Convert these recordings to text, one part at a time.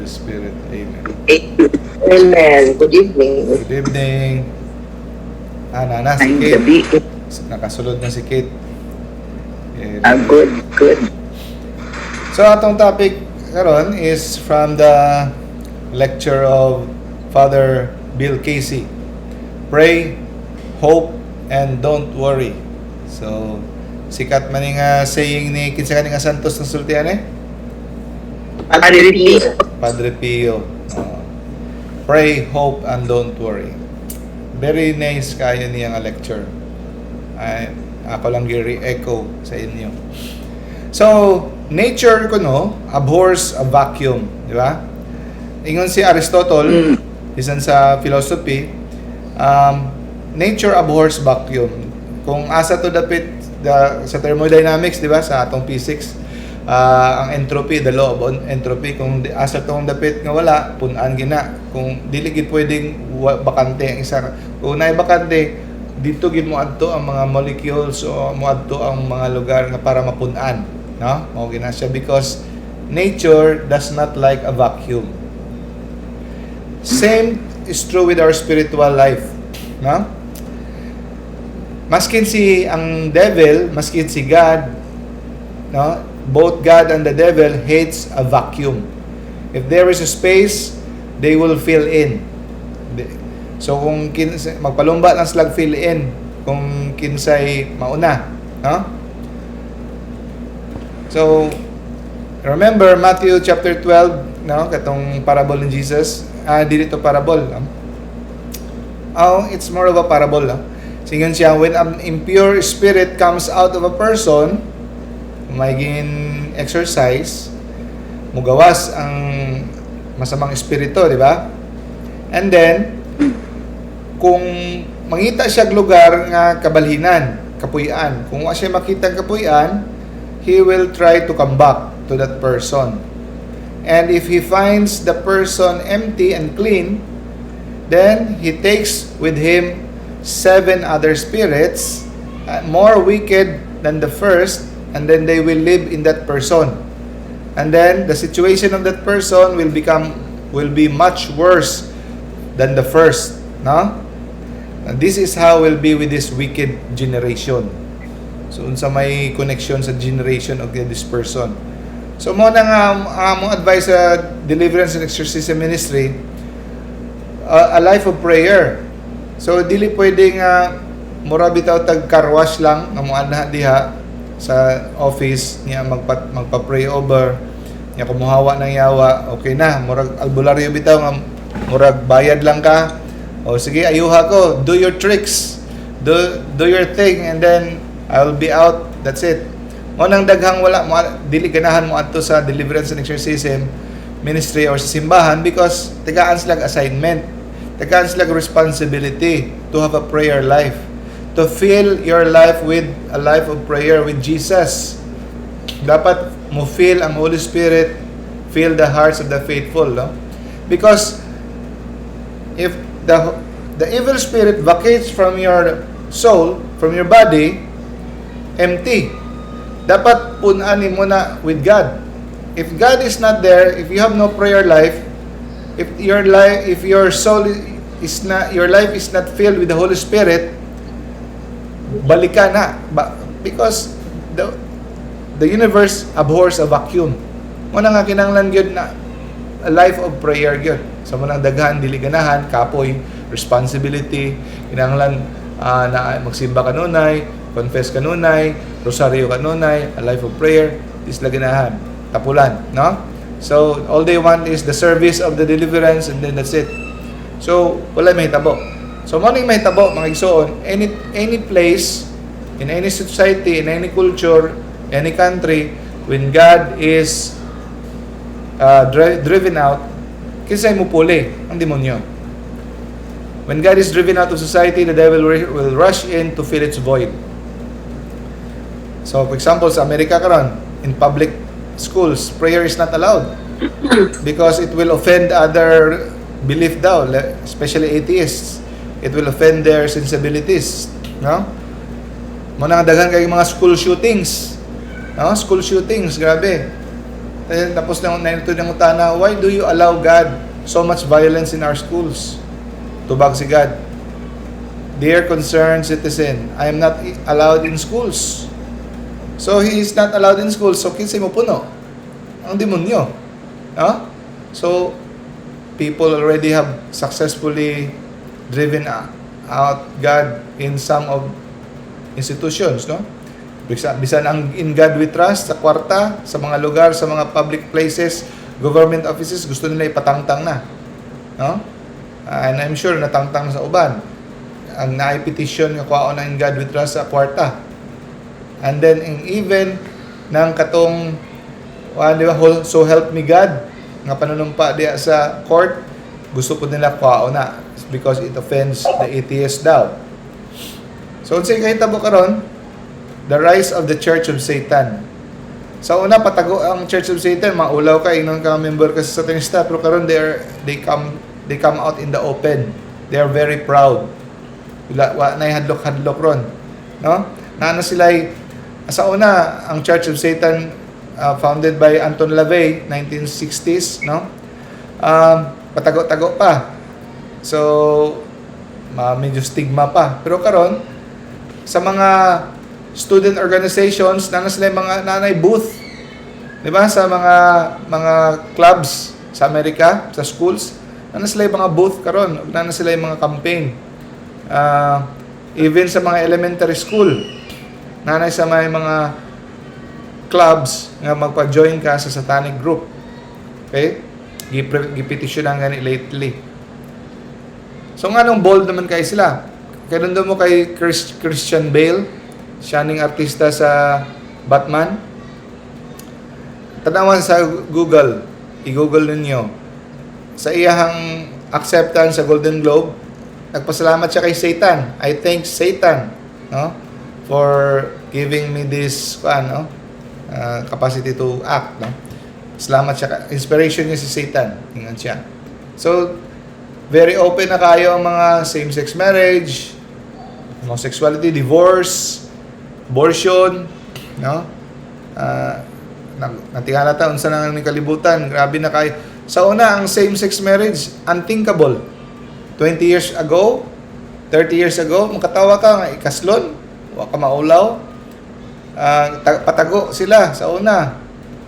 Holy Spirit. Amen. Amen. Good evening. Good evening. Ah, nana, si Ay, Kate. gabi. Nakasulod na si Kate. Eh, Ah, good, good. So atong topic karon is from the lecture of Father Bill Casey. Pray, hope, and don't worry. So sikat man ni nga saying ni kinsa kani nga santos ng sultian eh? Padre Pio. Padre Pio. Pray, hope, and don't worry. Very nice kayo niya nga lecture. Ay, ako lang gi-re-echo sa inyo. So, nature kuno abhors a vacuum, di ba? Ingon si Aristotle, bisan sa philosophy, nature abhors vacuum. Kung asa to dapit sa thermodynamics, di ba, sa atong physics, ang entropy, the law of entropy, kung asa tong dapit nga wala, punan gina. Kung dili gid pwedeng bakante ang isa. Kung naay bakante, dito gid mo adto ang mga molecules o mo adto ang mga lugar nga para mapunan, no? Mao gina siya because nature does not like a vacuum. Same is true with our spiritual life, no? Maskin si ang devil, maskin si God, no? Both God and the devil hates a vacuum. If there is a space, they will fill in. So kung magpalumba lang sila fill in kung kinsay mauna, no? So remember Matthew chapter 12, no? Katong parable ni Jesus. Ah, dili to parable, no? Oh, it's more of a parable, no? Singon siya, when an impure spirit comes out of a person, may gin exorcise, mugawas ang masamang espiritu, di ba? And then, kung mangita siya lugar nga kabalhinan, kapuy-an, kung wa siya makita ang kapuy-an, he will try to come back to that person. And if he finds the person empty and clean, then he takes with him seven other spirits, more wicked than the first, and then they will live in that person. And then the situation of that person will be much worse than the first, no? And this is how will be with this wicked generation. So unsa may connection sa generation of this person. So mo na nga ang among advice sa Deliverance and Exorcism Ministry, a life of prayer. So dili pwede nga mura bitaw tag car wash lang nga moanha diha sa office niya magpa-pray over niya, kumuhawa ng yawa, okay na. Murag albularyo bitaw nga murag bayad lang ka, o sige, ayuha ko, do your tricks, do your thing, and then I will be out, that's it. Mo nang daghang wala mo dili ganahan mo adto sa Deliverance and Exorcism Ministry or sa simbahan because tagaan sila assignment, tagaan sila responsibility to have a prayer life, to fill your life with a life of prayer with Jesus. Dapat mo feel ang Holy Spirit, fill the hearts of the faithful, no? Because if the evil spirit vacates from your soul, from your body, empty. Dapat punan mo na with God. If God is not there, if you have no prayer life, if your soul is not, your life is not filled with the Holy Spirit, balika na. Because the universe abhors a vacuum. Mo na nga kinahanglan gyud na a life of prayer gyud. Sa mo nang daghan dili ganahan, kapoy, responsibility, kinahanglan na magsimba kanunay, confess kanunay, rosaryo kanunay, a life of prayer, di sila ganahan. Tapulan, no? So, all they want is the service of the deliverance and then that's it. So, wala mahitabo. So, mo ning mahitabo, mga igsoon, any place, in any society, in any culture, any country, when God is driven out, kinsay mo puli ang demonyo. When God is driven out of society, the devil will rush in to fill its void. So, for example, sa Amerika karon, in public schools, prayer is not allowed because it will offend other belief daw, especially atheists. It will offend their sensibilities, no? Mo na nga daghan kay mga school shootings. No? School shootings, grabe. Eh, tapos nang nainto ng utana, "Why do you allow, God, so much violence in our schools?" Tubag si God, "Dear concerned citizen, I am not allowed in schools." So he is not allowed in schools. So kinsay mo puno? Ang demonyo. No? So people already have successfully driven out God in some of institutions, no? Bisan ang "In God We Trust" sa kwarta, sa mga lugar, sa mga public places, government offices, gusto nila ipatangtang na. No? And I'm sure natangtang sa uban. Ang naay petition nga kwaon na "In God We Trust" sa kwarta. And then in even ng katong di ba, "So help me God" nga panunumpa diya sa court, gusto po nila kwaon na because it offends the atheist daw. So unsay kahitabo karon? The rise of the Church of Satan. Sa una, patago ang Church of Satan, maulaw ka ingnon ka member ka sa Satanista, pero karon they come out in the open. They are very proud. Wala wa nay hadlok-hadlok ron. No? Naa na sila sa una, ang Church of Satan, founded by Anton LaVey, 1960s, no? Patago-tago pa. So, medyo stigma pa. Pero karon sa mga student organizations, naa na sila yung mga nanay booth. 'Di ba? Sa mga clubs sa Amerika, sa schools, naa na sila yung mga booth karon, naa na sila yung mga campaign. Even sa mga elementary school, naa nay sa may mga clubs nga magpa-join ka sa satanic group. Okay? Gipetisyon ang gani lately. So nganong bold naman kay sila? Kaya mo kay Christian Bale, siya ning artista sa Batman. Tanawan sa Google, i-Google ninyo. Sa iyahang acceptance sa Golden Globe, nagpasalamat siya kay Satan. "I thank Satan, no, for giving me this ano, capacity to act," no. Salamat siya. Inspiration niya si Satan. Ingon siya. So, very open na kayo ang mga same-sex marriage, homosexuality, divorce, abortion, no? Natingala ta unsa na nga kalibutan, grabe na kayo. Sa una, ang same-sex marriage, unthinkable. 20 years ago, 30 years ago, makatawa ka nga ikaslon, wa ka maulaw. Patago sila sa una.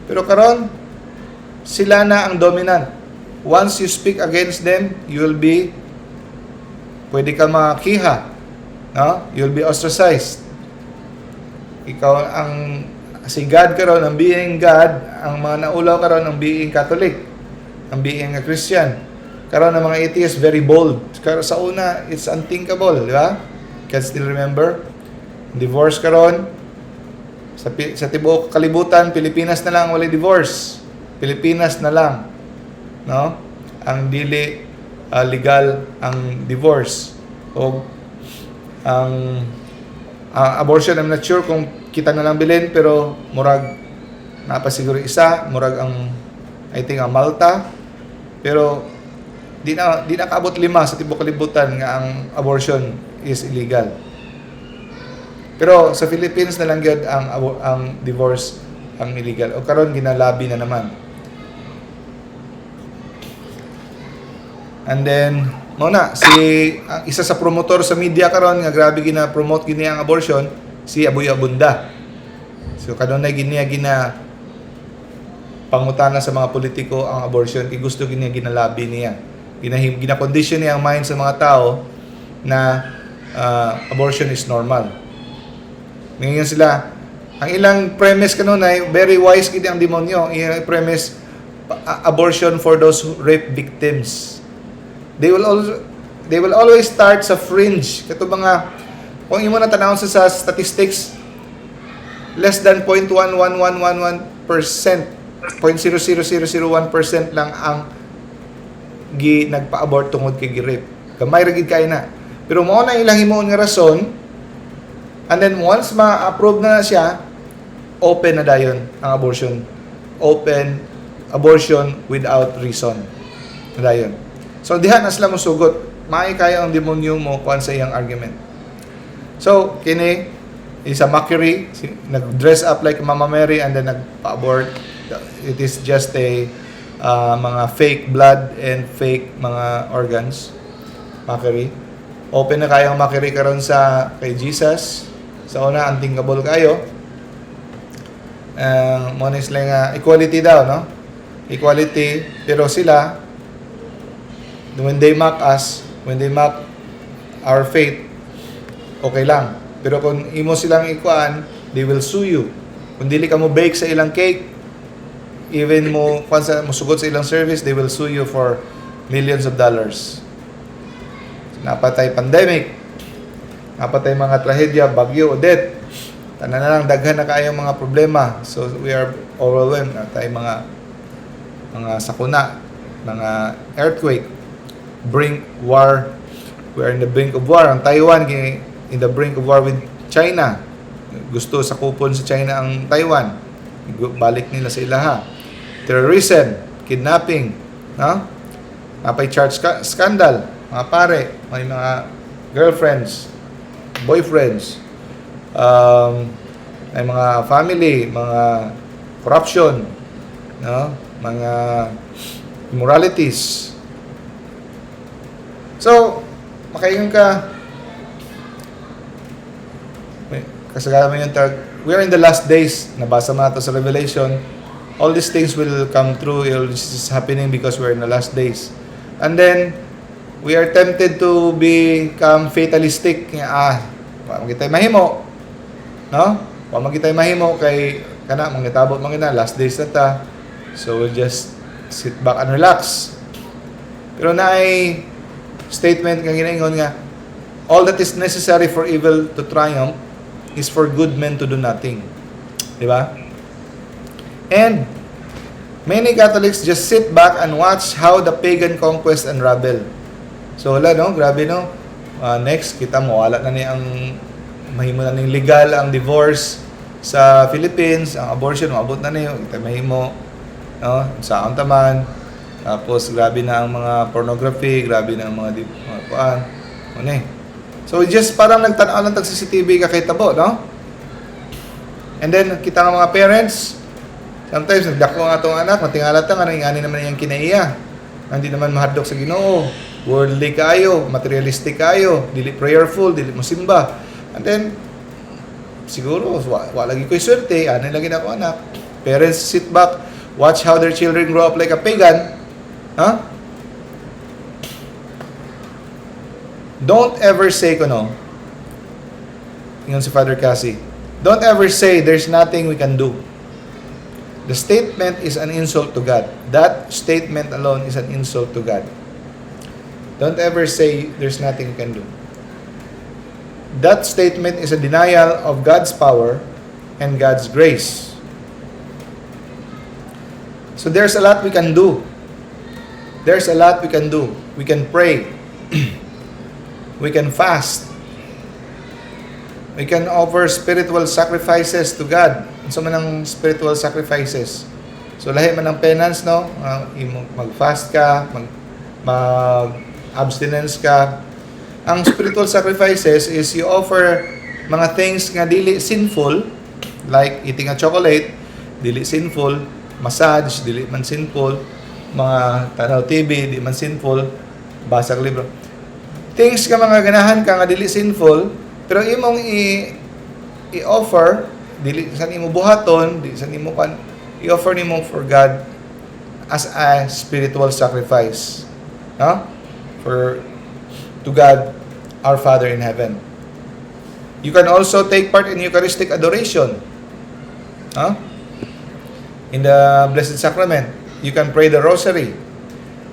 Pero karon sila na ang dominant. Once you speak against them, you will be pwede ka makiha. No? You'll be ostracized. Ikaw ang si God karon ang being God, ang mga naulaw karon ang being Catholic, ang being a Christian. Karon ang mga atheists, very bold. Karon sa una, it's unthinkable, di ba? Can still remember? Divorce karon sa tibuok kalibutan, Pilipinas na lang ang walay divorce. Pilipinas na lang. No? Ang dili legal ang divorce o ang abortion, I'm not sure kung kita na lang bilin, pero murag naa pa siguro isa, murag ang I think ang Malta, pero di na kaabot lima sa tibuok kalibutan nga ang abortion is illegal. Pero sa Philippines na lang gyud ang divorce ang illegal o karon ginalabi na naman. And then mao na si ang isa sa promotor sa media karon nga grabe gina-promote gini ang abortion, si Aboy Abunda. So kanunay gini gina pangutana sa mga politiko ang abortion kay gusto gini ginalabi niya. Gina-condition niya ang mind sa mga tao na abortion is normal. Ngayon sila, ang ilang premise kanunay, very wise gid ang demonyo. Ang ilang premise, abortion for those who rape victims. They will always start sa fringe. Kato mga kung imo na tanawon sa statistics, less than 0.11111%, 0.00001% lang ang gi nagpa-abort tungod kay gi-rape. Gamay ra gid kay na. Pero mao na ilang himuon nga rason, and then once ma-approve na siya, open na dayon ang abortion. Open abortion without reason. Na dayon. So diha na sila mosugot. Maay kayo ang demonyo mo kuan sa iyang argument. So kini is a mockery, nag-dress up like Mama Mary and then nagpa-abort. It is just a mga fake blood and fake mga organs. Mockery. Open na kayong mockery karon sa kay Jesus. Sa una, unthinkable kayo. Mo ni sila nga equality daw, no? Equality, pero sila, when they mock us, when they mock our faith, okay lang. Pero kung imo silang ikuan, they will sue you. Kung dili ka mo bake sa ilang cake, even mo kuan sa musugot sa ilang service, they will sue you for millions of dollars. So, naa pa tay pandemic, naa pa tay mga trahedya, bagyo, Odette. Tanan na lang, daghan na kaayong mga problema. So we are overwhelmed naa tay mga sakuna, mga earthquake, brink war. We are in the brink of war. Ang Taiwan in the brink of war with China. Gusto sakupon sa China ang Taiwan. Balik nila sa ilaha. Terrorism, kidnapping, no? Naa pay church scandal, mga pare, may mga girlfriends, boyfriends, may mga family, mga corruption, no? Mga immoralities. So, makaingon ka, may, kasagaran mo yung tag, we are in the last days, nabasa mo na to sa Revelation, all these things will come true, all this is happening because we're in the last days. And then, we are tempted to become fatalistic, nga, wa man kitay mahimo, no? Wa man kitay mahimo kay kana mangitabo man na last days na ta. So we'll just sit back and relax. Pero naay statement kang ginaingon nga all that is necessary for evil to triumph is for good men to do nothing. Di ba? And many Catholics just sit back and watch how the pagan conquest unravel. So wala, no, grabe, no. Next kita mo wala na ni ang mahimo na ning legal ang divorce sa Philippines, ang abortion maabot na niyo, kita mahimo, no? Sa taman. Tapos grabe na ang mga pornography, grabe na ang mga kuan. Ano eh. So just parang nagtan-aw lang tag CCTV kakahitabo, no? And then kita nga mga parents, sometimes nagdako ang atong anak, matingala ta nga ingani naman iyang kinaiya. Hindi naman mahadlok sa Ginoo. Worldly kayo, materialistic kayo, dili prayerful, dili mo simba. And then siguro wa lagi ko'y swerte, ani lagi na ako anak. Parents sit back, watch how their children grow up like a pagan. Huh? Don't ever say kuno. Ingon si Father Cassie. Don't ever say there's nothing we can do. The statement is an insult to God. That statement alone is an insult to God. Don't ever say there's nothing you can do. That statement is a denial of God's power and God's grace. So there's a lot we can do. There's a lot we can do. We can pray. We can fast. We can offer spiritual sacrifices to God. Unsa man ang spiritual sacrifices? So lahi man ang penance, no? Mag-fast ka, mag abstinence ka. Ang spiritual sacrifices is you offer mga things nga dili sinful, like eating a chocolate, dili sinful, massage, dili man sinful, mga tanaw TV, di man sinful, basa og libro. Things nga mga ganahan ka nga dili sinful, pero imong i-offer, dili sa nimo buhaton, dili sa nimo kan i-offer nimo for God as a spiritual sacrifice. No? For to God our Father in heaven. You can also take part in Eucharistic adoration. Huh? In the Blessed Sacrament. You can pray the Rosary.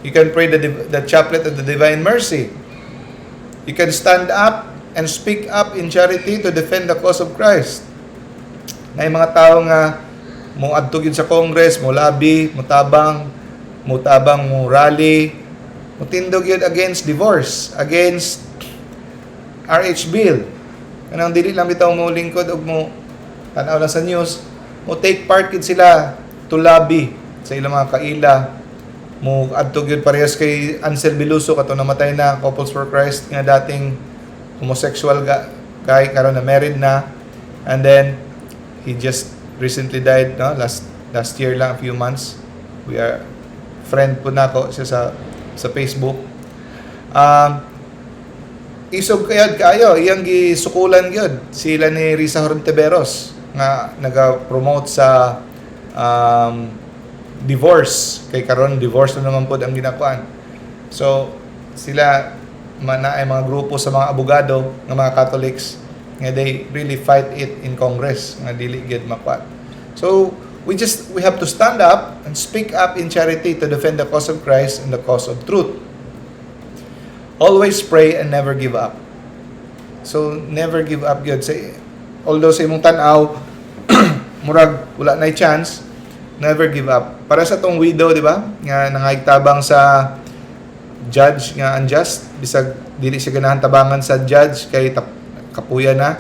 You can pray the Chaplet of the Divine Mercy. You can stand up and speak up in charity to defend the cause of Christ. Na yung mga tao nga mo adto gyud sa Congress, mo lobby, mo tabang, mo tabang, mo rally, mo tindog yun against divorce, against RH bill. Kanang dili lang bitaw mo lingkod og mo tan-aw lang sa news, mo take part gid sila to lobby sa ilang mga kaila, mo adto gyud parehas kay Ansel Beluso, kato namatay na Couples for Christ nga dating homosexual ga guy, karon na married na, and then he just recently died, no, last Last year lang, a few months. We are friend po nako siya sa Facebook. Isog kayad kaayo, iyang gisukulan gyud sila ni Risa Hontiveros nga naga-promote sa divorce, kay karon divorce na naman pod ang ginakuan. So sila man ay mga grupo sa mga abogado nga mga Catholics nga they really fight it in Congress nga dili gyud makuan. So we have to stand up and speak up in charity to defend the cause of Christ and the cause of truth. Always pray and never give up. So never give up gyud. Say, although sa imong tan-aw murag wala na chance, never give up. Para sa tong widow, di ba? Nga nangaytabang sa judge nga unjust, bisag dili siya ganahan tabangan sa judge kay kapuya na.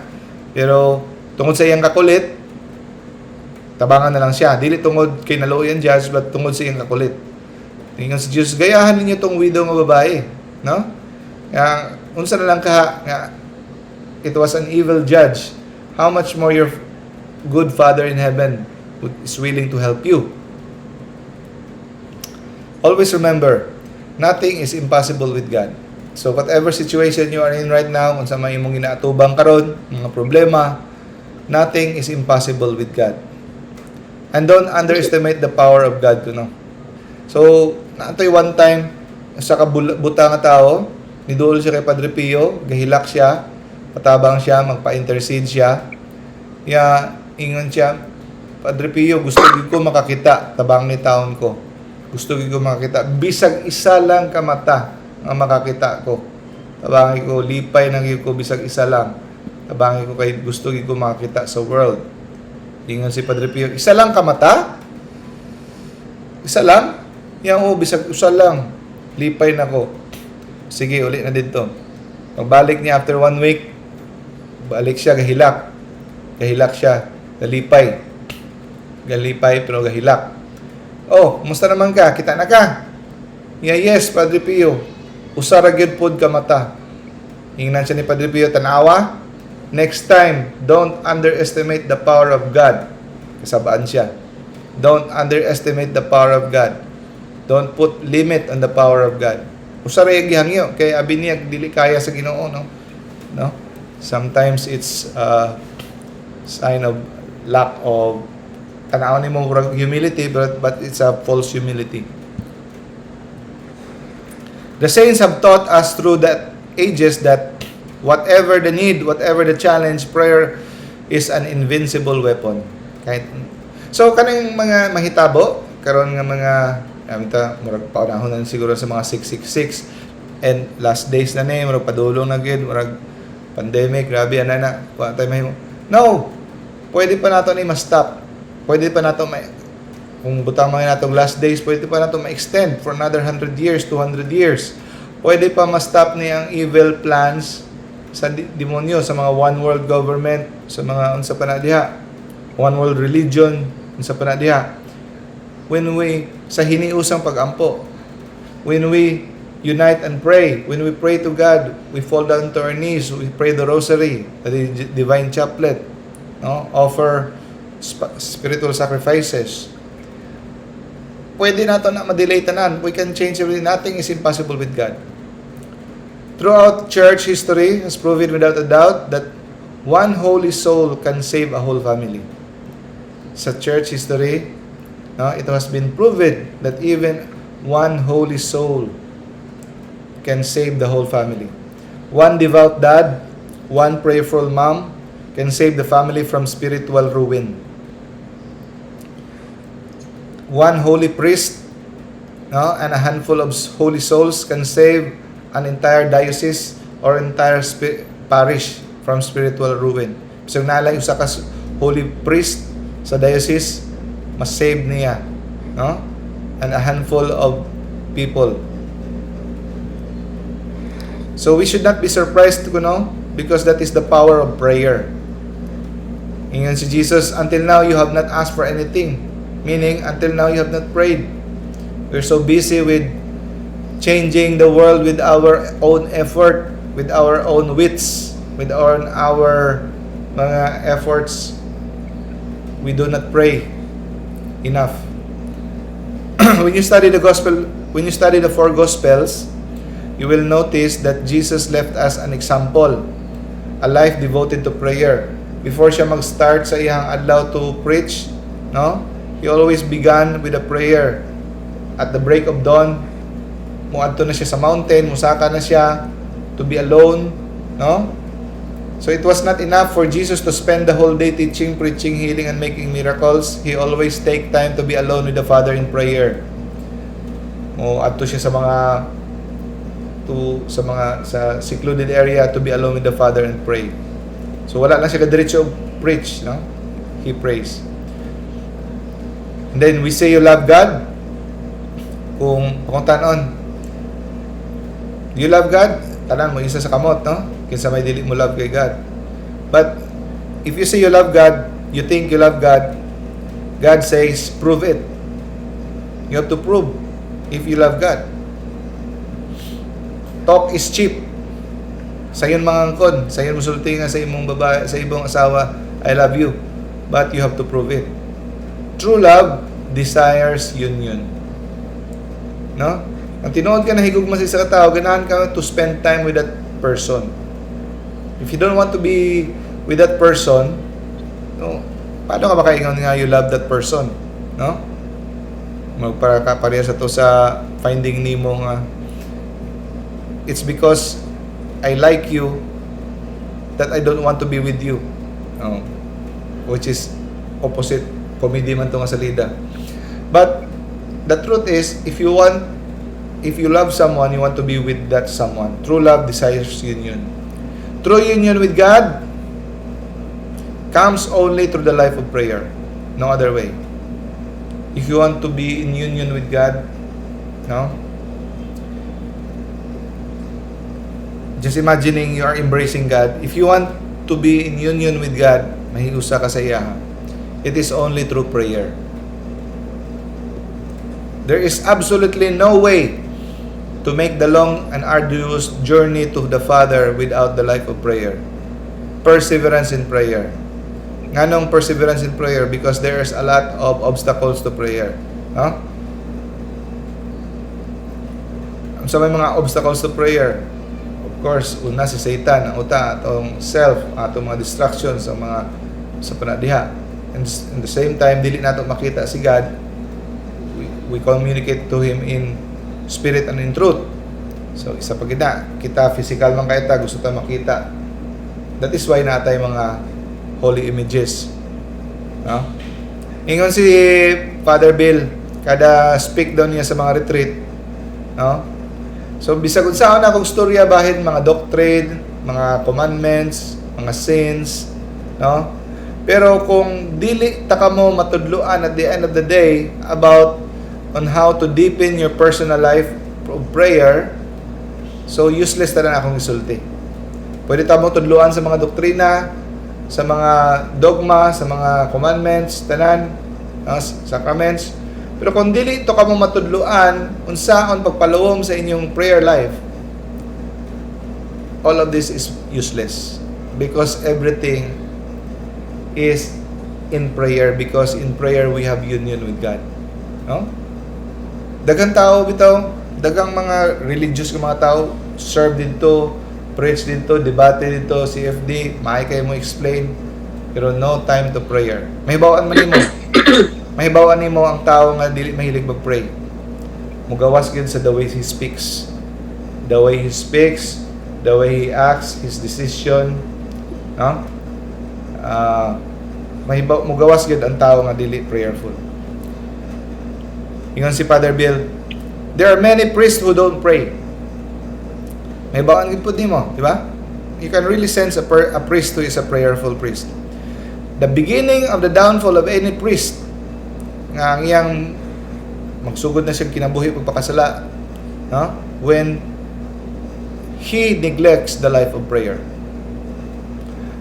Pero tungod sa iyang kakulit, tabangan na lang siya. Dili tungod kay naluoy ang judge, but tungod sa iyang kakulit. Ingon si Jesus, "Gayahan ninyo tong widow nga babae," no? Nga unsa na lang ka nga it was an evil judge. How much more your good Father in heaven is willing to help you. Always remember, nothing is impossible with God. So whatever situation you are in right now, unsa may imong ginaatubang karon, mga problema, nothing is impossible with God. And don't underestimate the power of God, no? So, naa toy one time sa kabuta nga tao, niduol siya kay Padre Pio, gahilak siya, patabang siya, magpa-intercede siya. Ya, ingon siya, "Padre Pio, gusto gyud ko makakita, tabangi taon ko. Gusto gyud ko makakita. Bisag isa lang ka mata nga makakita ko. Tabangi ko, lipay na gyud ko bisag isa lang. Tabangi ko kay gusto gyud ko makakita sa world." Ingon si Padre Pio, "Isa lang ka mata? Isa lang?" "Yang oh, bisag usa lang. Lipay na ko." "Sige, uli na dito." Magbalik niya after one week, balik siya, gahilak. Gahilak siya, galipay. Galipay pero gahilak. "Oh, kumusta naman ka? Kita na ka?" "Yeah, yes, Padre Pio. Usa ra gyud pod ka mata." Ingnan siya ni Padre Pio, "Tanawa. Next time, don't underestimate the power of God." Kasabaan siya. Don't underestimate the power of God. Don't put limit on the power of God. Usa ra yung gihangyo kay abi niya dili kaya sa Ginoo, no? No? Sometimes it's a sign of lack of, tanaw nimo murag humility, but it's a false humility. The saints have taught us through the ages that whatever the need, whatever the challenge, prayer is an invincible weapon. Kahit so kaning mga mahitabo karon nga mga ta murag paunahon na siguro sa mga 666 and last days na ni, murag padulong na gyud, murag pandemic, grabe ana na, wa tay mahimo. No. Pwede pa nato ni ma-stop. Pwede pa nato may kung butang mga natong last days, pwede pa nato ma-extend for another 100 years, 200 years. Pwede pa ma-stop ni ang evil plans sa demonyo, sa mga one world government, sa mga unsa pa na diha, one world religion, unsa pa na diha. When we, sa hiniusang pag-ampo, when we unite and pray, when we pray to God, we fall down to our knees, we pray the rosary, the divine chaplet, no? Offer spiritual sacrifices. Pwede nato na ma-delay tanan. We can change everything. Nothing is impossible with God. Throughout church history has proven without a doubt that one holy soul can save a whole family. Sa church history, no, it has been proven that even one holy soul can save the whole family. One devout dad, one prayerful mom can save the family from spiritual ruin. One holy priest, no, and a handful of holy souls can save an entire diocese or entire parish from spiritual ruin. So naa lay usa ka holy priest sa diocese, mas-save niya, no? And a handful of people. So we should not be surprised, because that is the power of prayer. Ingon si Jesus, "Until now you have not asked for anything." Meaning, until now you have not prayed. We're so busy with changing the world with our own effort, with our own wits, with our mga efforts. We do not pray. Enough. When you study the gospel, when you study the four gospels, you will notice that Jesus left us an example, a life devoted to prayer. Before siya mag-start sa iyang adlaw to preach, no? He always began with a prayer. At the break of dawn, muadto na siya sa mountain, musaka na siya to be alone, no? So it was not enough for Jesus to spend the whole day teaching, preaching, healing, and making miracles. He always take time to be alone with the Father in prayer. Mo adto siya sa mga sa secluded area to be alone with the Father and pray. So wala lang siya kadiretso preach, no? He prays. And then we say you love God. Kung tan-on, do you love God? Tanan mo isa sa kamot, no? Kinsa may dili mo love kay God. But if you say you love God, you think you love God, God says, "Prove it." You have to prove if you love God. Talk is cheap. Sayon mangangkon, sayon musulti nga sa imong babae, sa imong asawa, "I love you." But you have to prove it. True love desires union. No? Ang tinuod ka na higugma sa isa ka tawo, ganahan ka to spend time with that person. If you don't want to be with that person, no, paano ka makaingon nga you love that person? No? Magpara ka pareha sa to sa Finding Nemo nga it's because I like you that I don't want to be with you. Oh. Which is opposite, comedy man to nga salida. But the truth is, if you love someone, you want to be with that someone. True love desires union. True union with God comes only through the life of prayer. No other way. If you want to be in union with God, no? Just imagining you are embracing God. If you want to be in union with God, mahiusa ka sa iya. It is only through prayer. There is absolutely no way to make the long and arduous journey to the Father without the life of prayer. Perseverance in prayer. Nganong perseverance in prayer? Because there is a lot of obstacles to prayer. No? Sa may mga obstacles to prayer, of course, una si Satan, ang uta, atong self, atong mga distractions, ang mga sa panadiha. And in the same time, dili nato makita si God. We communicate to Him in spirit and in truth. So, isa pa gid na, kita physical man kay ta, gusto ta makita. That is why naa tay mga holy images. No? Ingon si Father Bill, kada speak daw niya sa mga retreat, no? So bisag unsaon akong storya bahin mga doctrine, mga commandments, mga sins, no? Pero kung dili ta kamo matudloan at the end of the day about on how to deepen your personal life of prayer, so useless ta na akong isulti. Pwede ta mo tudloan sa mga doktrina, sa mga dogma, sa mga commandments, tanan, sacraments. Pero kung dili ito kamo matudloan unsaon pagpaluom sa inyong prayer life, all of this is useless because everything is in prayer, because in prayer we have union with God. No? Daghang tao bitaw, daghang mga religious nga mga tao serve dito, preach dito, debate dito, CFD, maay kayo mo explain, pero no time to prayer. Mahibawan man nimo. Mahibawan nimo ang tao nga dili mahilig mag-pray. Mugawas gyud sa the way he speaks. The way he speaks, the way he acts, his decision, no? Mahibaw mugawas gyud ang tao nga dili prayerful. Ingon si Father Bill, there are many priests who don't pray. Mahibawan gyud pud nimo, di ba? You can really sense a priest who is a prayerful priest. The beginning of the downfall of any priest nga ang iyang magsugod na siyang kinabuhi pagpakasala, no? When he neglects the life of prayer.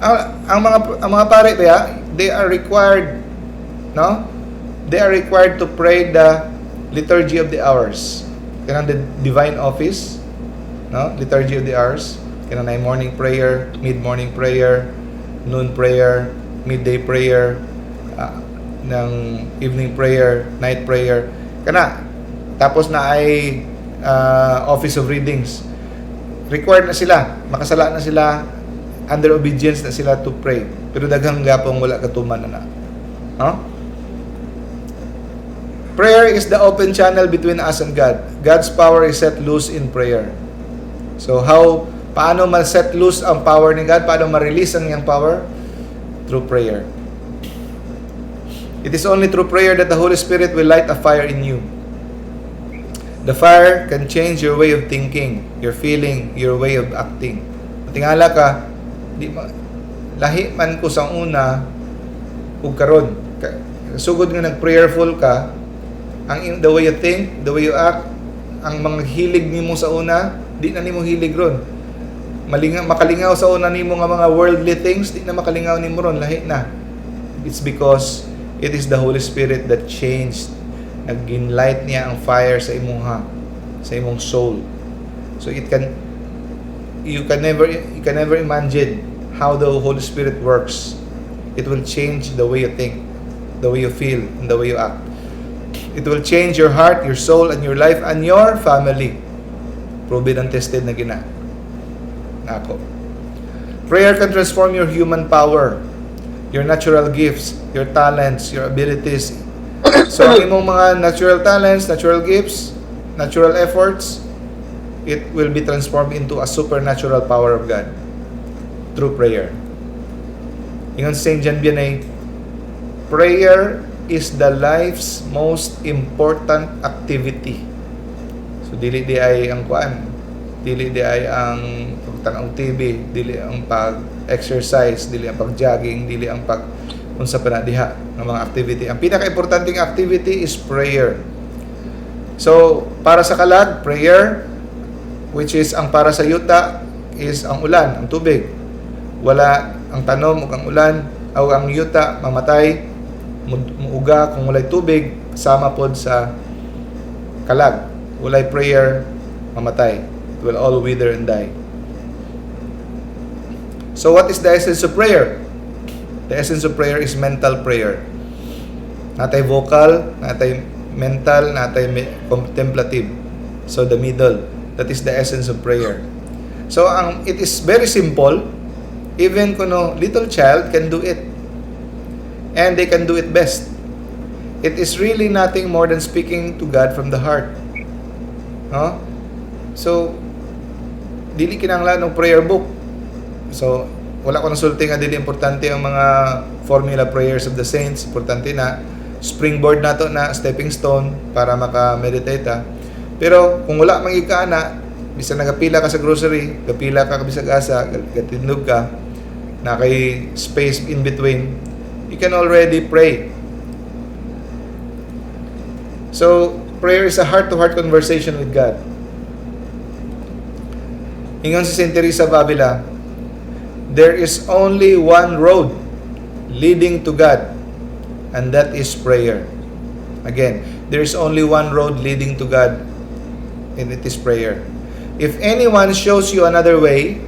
Ang mga pare ba, they are required, no? They are required to pray the liturgy of the hours. Kanang the divine office, no? Liturgy of the hours. Kanang nay morning prayer, mid-morning prayer, noon prayer, midday prayer, Ng evening prayer, night prayer. Kana tapos naay office of readings. Required na sila, makasala na sila, under obedience na sila to pray. Pero daghang gapong wala katuman na na. No? Prayer is the open channel between us and God. God's power is set loose in prayer. So how, paano ma-set loose ang power ni God? Paano ma-release ang iyang power? Through prayer. It is only through prayer that the Holy Spirit will light a fire in you. The fire can change your way of thinking, your feeling, your way of acting. Tingala ka, di ma, lahi man ko sa una ug karon. Sugod nga nag-prayerful ka, ang the way you think, the way you act, ang mga hilig nimo sa una, di na nimo hilig ron. Malinga, makalingaw sa una nimo nga mga worldly things, di na makalingaw nimo ron, lahi na. It's because it is the Holy Spirit that changed, nag-light niya ang fire sa imong sa imong soul. So it can you can never imagine how the Holy Spirit works. It will change the way you think, the way you feel, and the way you act. It will change your heart, your soul, and your life, and your family. Proven and tested na gina. Nako. Prayer can transform your human power, your natural gifts, your talents, your abilities. So, ang imong mga natural talents, natural gifts, natural efforts, it will be transformed into a supernatural power of God through prayer. Ingon St. John Vianney, "Prayer is the life's most important activity." So dili diay ang kuan, dili diay ang pagtan-aw TV, dili ang pag-exercise, dili ang pag-jogging, dili ang pag unsa pa na diha ng mga activity. Ang pinaka-importanteng activity is prayer. So, para sa kalag, prayer, which is ang para sa yuta is ang ulan, ang tubig. Wala ang tanom ug ang ulan o ang yuta mamatay, muuga kung walay tubig, sama pod sa kalag. Walay prayer, mamatay. It will all wither and die. So what is the essence of prayer? The essence of prayer is mental prayer. Naa tay vocal, naa tay mental, naa tay contemplative. So the middle, that is the essence of prayer. So ang it is very simple. Even kuno little child can do it. And they can do it best. It is really nothing more than speaking to God from the heart. No? So dili kinahanglan ng prayer book. So wala ko nasulti nga dili importante ang mga formula prayers of the saints. Importante na springboard nato na stepping stone para maka-meditate ha. Pero kung wala man ka ana, bisan nagapila ka sa grocery, gapila ka bisag asa, gatindog ka, na kay space in between, you can already pray. So, prayer is a heart-to-heart conversation with God. Ingon si Saint Teresa of Avila, "There is only one road leading to God, and that is prayer." Again, there is only one road leading to God, and it is prayer. If anyone shows you another way,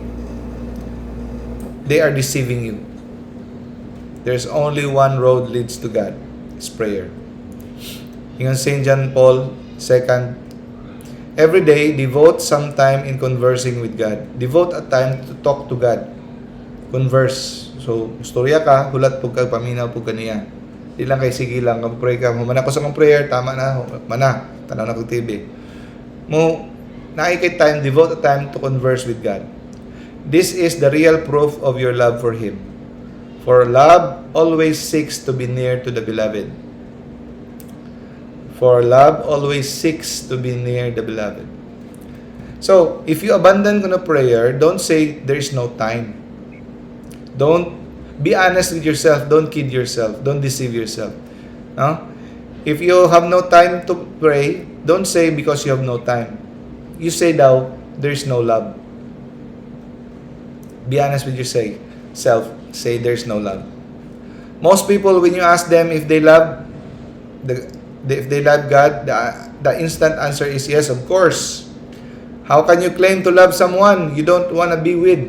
they are deceiving you. There's only one road leads to God. It's prayer. Ingon St. John Paul II, "Every day, devote some time in conversing with God." Devote a time to talk to God. Converse. So, istorya ka, hulat pud ka, paminaw pud ka niya. Di lang kay sige lang, kung pray ka, human ako sa kong prayer, tama na, mana, tanaw na kong TV. Mo, naay kay time, devote a time to converse with God. This is the real proof of your love for Him. For love always seeks to be near to the beloved. For love always seeks to be near the beloved. So, if you abandon kuno prayer, don't say there is no time. Don't be honest with yourself. Don't kid yourself. Don't deceive yourself. No? If you have no time to pray, don't say because you have no time. You say daw, there's no love. Be honest with yourself. Say there's no love. Most people, when you ask them if they love the if they love God, the instant answer is yes, of course. How can you claim to love someone you don't want to be with?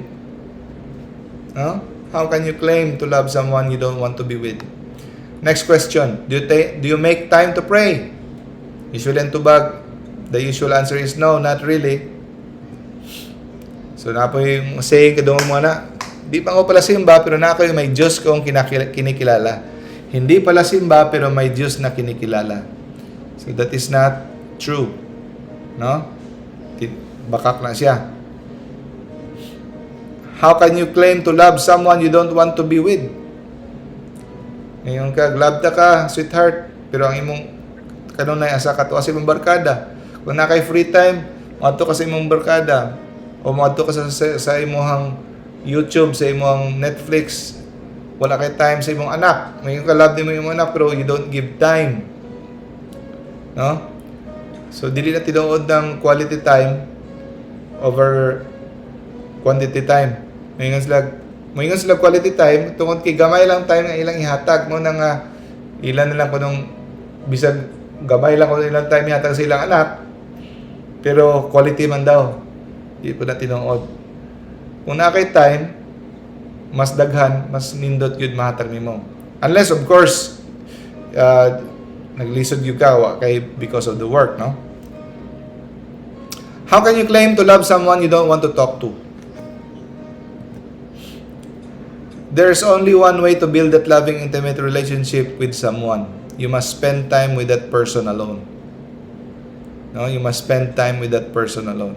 Huh? How can you claim to love someone you don't want to be with? Next question. Do you make time to pray? Usually ang tubag, the usual answer is no, not really. So naa po yung saying kadungog mo na, "Di pa ko pala simba pero naa koy may Diyos kong kinikilala." Hindi pala simba pero may Diyos na kinikilala. So that is not true. No? Bakak na siya. How can you claim to love someone you don't want to be with? Ngayon ka, love ta ka, sweetheart, pero ang imong kanunay asa ka sa imong barkada. Kung naa kay free time, moadto ka sa imong barkada o moadto ka sa imong YouTube, sa imong Netflix, wala kay time sa imong anak. Ngayon ka, love nimo imong anak pero you don't give time. No? So dili na tinuod ng quality time over quantity time. Moingon sila quality time tungod kay gamay lang time nga ilang ihatag mo na nga ilan na lang kunong bisag gamay lang kuno ilang time ihatag sa ilang anak, pero quality man daw. Di po na tinuod. Kung naa kay time, mas daghan, mas nindot gyud mahatag nimo. Unless, of course, naglisod gyud ka wa kay because of the work, no? How can you claim to love someone you don't want to talk to? There's only one way to build that loving, intimate relationship with someone. You must spend time with that person alone. No, you must spend time with that person alone.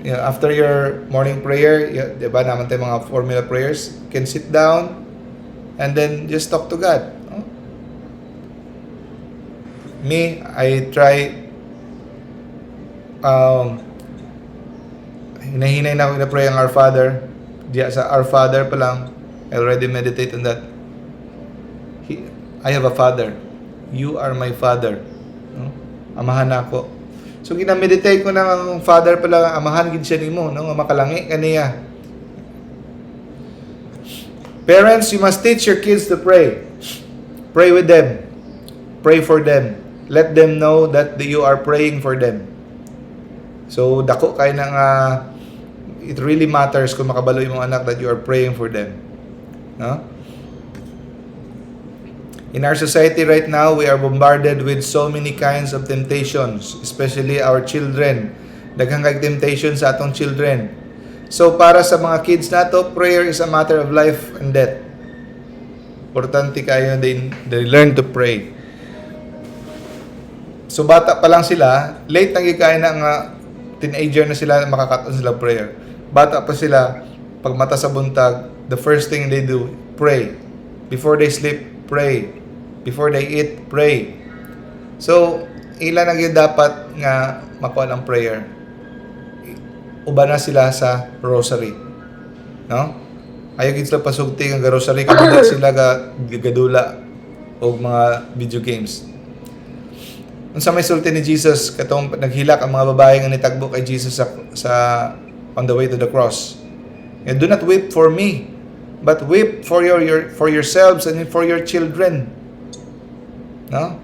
After your morning prayer, di ba naa man tay mga formula prayers, you can sit down and then just talk to God. No? Me, I try hinahinay na ako na-pray ang Our Father. Diya sa Our Father pa lang, I already meditate on that. I have a father. You are my father. No? Amahan na ako. So gina-meditate ko na ang father pa lang, amahan gid siya nimo, no? Nga makalangi kaniya. Parents, you must teach your kids to pray. Pray with them. Pray for them. Let them know that you are praying for them. So dako kay na nga it really matters kung makabalo imong anak that you are praying for them. No? In our society right now, we are bombarded with so many kinds of temptations, especially our children. Daghang kay temptation sa atong children. So para sa mga kids nato, prayer is a matter of life and death. Importante kayo they learn to pray. So bata pa lang sila, late na kaya na nga teenager na sila makakaton sila prayer. Bata pa sila, pag mata sa buntag, the first thing they do, pray. Before they sleep, pray. Before they eat, pray. So, ila na gyud dapat nga makuha ng prayer. Uban na sila sa rosary. No? Ayaw gid sila pasugti nga rosary kay sila ga gadula og mga video games. Unsa may sulti ni Jesus katong naghilak ang mga babae nga nitagbo kay Jesus sa on the way to the cross? And "Do not weep for me, but weep for yourselves and for your children." No?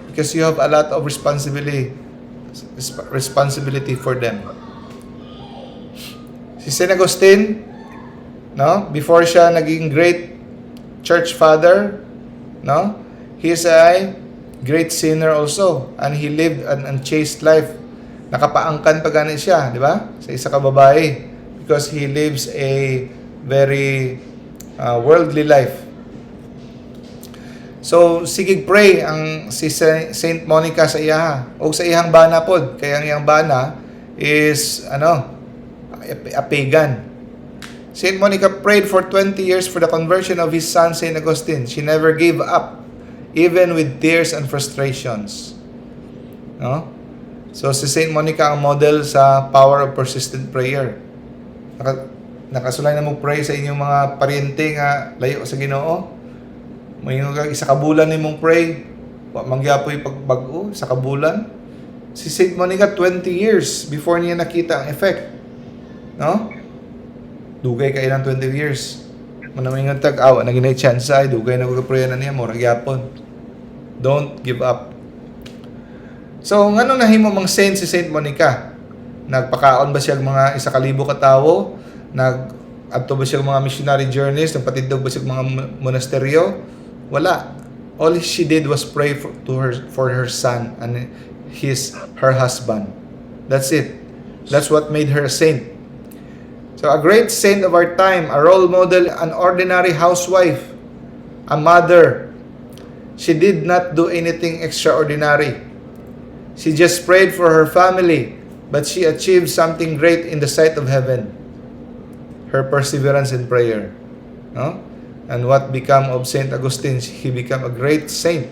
Because you have a lot of responsibility for them. Si St. Augustine, no? Before siya naging great church father, no? He is a great sinner also and he lived an unchaste life. Nakapaangkan pa gani siya, di ba? Sa isa ka babae because he lives a very worldly life. So sige pray ang si Saint Monica sa iyaha o sa iyang bana pod, kay ang iyang bana is ano, a pagan. Saint Monica prayed for 20 years for the conversion of his son Saint Augustine. She never gave up even with tears and frustrations. No? So si Saint Monica ang model sa power of persistent prayer. Nakasulay na mo pray sa inyong mga paryente nga layo sa Ginoo. Moingon ka isa ka bulan nimong pray, wa man gyapoy pagbag-o sa kabulan. Si Saint Monica, 20 years before niya nakita ang effect. No? Dugay kay ng 20 years. Mao na tag awa na ginay chance ay dugay na ko pray na niya, mura gyapon. Don't give up. So ngano nahimo mang saint si Saint Monica? Nagpakaon ba siya og mga 1,000 ka tawo? Nag adto ba siya og mga missionary journeys? Nagpatindog ba siya og mga monasteryo? Wala. All she did was pray for her son and his her husband. That's it. That's what made her a saint. So a great saint of our time, a role model, an ordinary housewife, a mother. She did not do anything extraordinary. She just prayed for her family, but she achieved something great in the sight of heaven. Her perseverance in prayer. No? And what become of Saint Augustine? He became a great saint.